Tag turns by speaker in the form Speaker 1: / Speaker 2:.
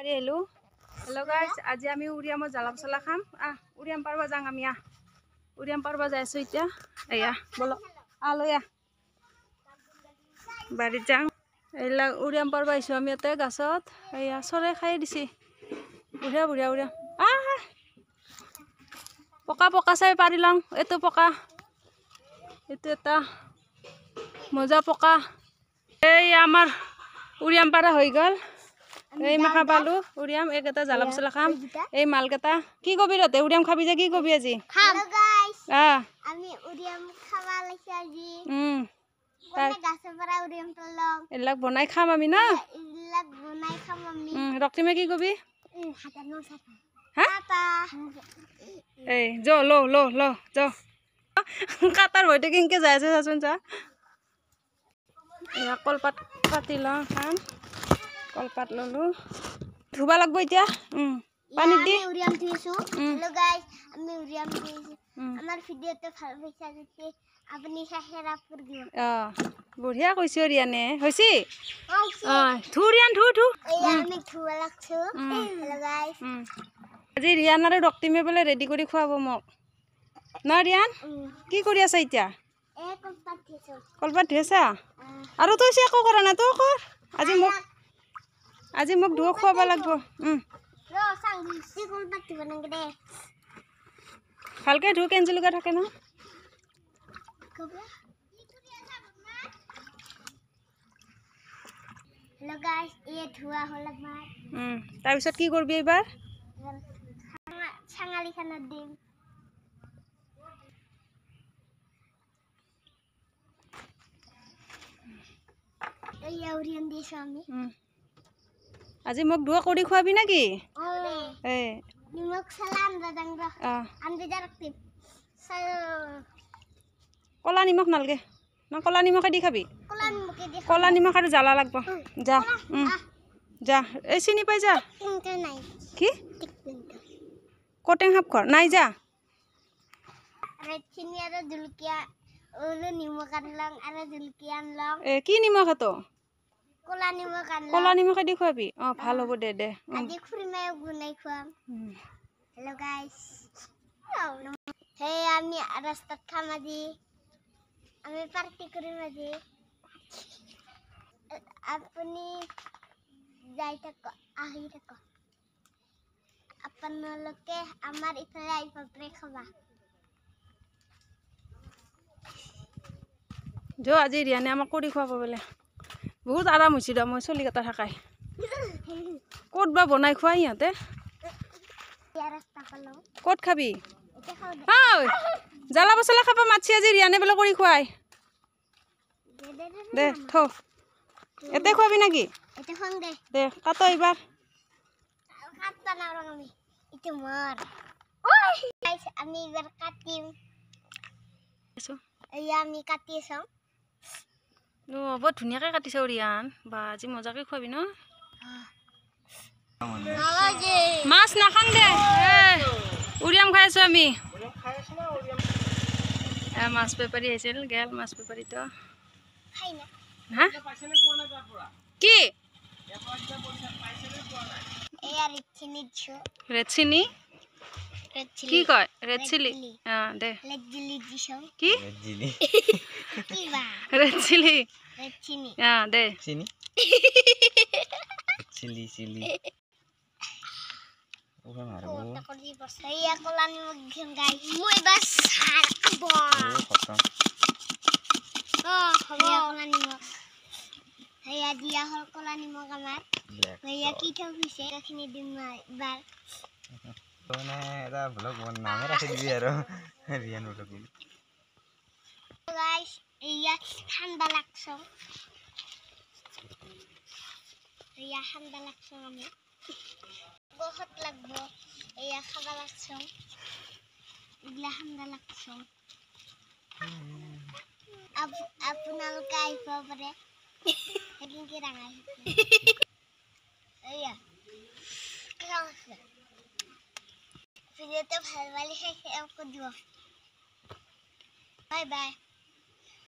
Speaker 1: পাৰি আহিলোঁ। Hello' guys, আজি আমি উৰিয়ামৰ জ্বালা মছলা খাম। আহ, উৰিয়াম পাৰবা যাওঁ আমি। আহ, উৰিয়াম পাৰবা যাই আছোঁ এতিয়া। এয়া ব'লক, আহ লৈ আহ, বাৰীত যাওঁ। এইবিলাক উৰিয়াম পাৰবা আহিছোঁ আমি ইয়াতে গাছত। এয়া চৰাই খাই দিছে, বঢ়িয়া বঢ়িয়া উৰিয়াম। আহ, পকা পকা চাই পাৰি লওঁ। এইটো পকা, এইটো এটা মজা পকা। এই আমাৰ উৰিয়াম পাৰা হৈ গ'ল। এই মাখা পালো উৰিয়াম, এইকেইটা জ্বালা মছলা খাম। এই মালকেইটা কি কবি ৰতে? উৰিয়াম খাবি যে, কি কবি আজি? এইবিলাক বনাই খাম আমি ন। ৰক্তিমে কি কবি? এই য ল ল ল য, কাটাৰ ভয়টো কেনেকে যাই আছে চাচোন যা। এয়া কলপাত কাটি লওঁ খাম। কলপাত ললো, ধুব লাগব এতিয়া। পানীত দি বঢ়িয়া কৈছো ৰিয়ানে। হৈছে ধু ৰিয়ান, ধু ধু। আজি ৰিয়ান আৰু ৰক্তিমে বোলে ৰেডি কৰি খুৱাব মোক ন। ৰিয়ান কি কৰি আছা এতিয়া? কলপাত ধুই আছা? আৰু তই একো কৰা নাই, তই কৰ। আজি মোক ধুও খুৱাব লাগিব। ভালকে ধু, কেঞ্জুলুকা থাকে ন। তাৰপিছত কি কৰিবি এইবাৰ? আজি মোক দুৱা কৰি খুৱাবি নেকি? কলা নিমখ নালগে না, কলা নিমখে দি খাবি। কলা নিমখ আৰু জ্বালা লাগব। যা যা, এই চিনি পাই যা। কি কটেং সাপ ঘৰ নাই যা। এ কি নিমখ? এতো কলা নিমখে দি খুৱাবি। অ ভাল হ'ব, দে দে।
Speaker 2: আমি ৰাস্তাত খাম আজি, আমি পাৰ্টি কৰিম আজি। আপুনি যাই থাকক, আহি থাকক। আপোনালোকে আমাৰ ইফালে আহিব পাৰে খাবা।
Speaker 1: য আজি ৰিয়ানে আমাক কৰি খুৱাব বোলে। বহুত আৰাম হৈছে ৰ, মই চলিকেইটা থাকাই। ক'ত বা বনাই খুৱাই ইহঁতে? ক'ত খাবি? জ্বালা মছলা খাব মাতছি আজি ৰিয়ানে বোলে কৰি খুৱাই। দে থ, এতে খুৱাবি নেকি? দে কাট এইবাৰ। বৰ ধুনীয়াকে কাটিছ ৰিয়ান, বা আজি মজাকে খুৱাবি ন। মাছ নাখাং দে, উৰিয়াম খাই আছো আমি। মাছ বেপাৰী আহিছিল, গেল মাছ বেপাৰীটো। হা কি ৰেড চিনি কি কয়? ৰেড চিলি দে। কি ৰেড চিলি দে।
Speaker 2: বহুত লাগব, এয়া খাবা লাগছ, এইগিলা ঠাণ্ডা লাগছ। আপোনালোকে আহিব পাৰে। ডাঙৰ এয়া ভিডিঅ'টো ভাল পালে শেষ কৰি দিব। Bye bye.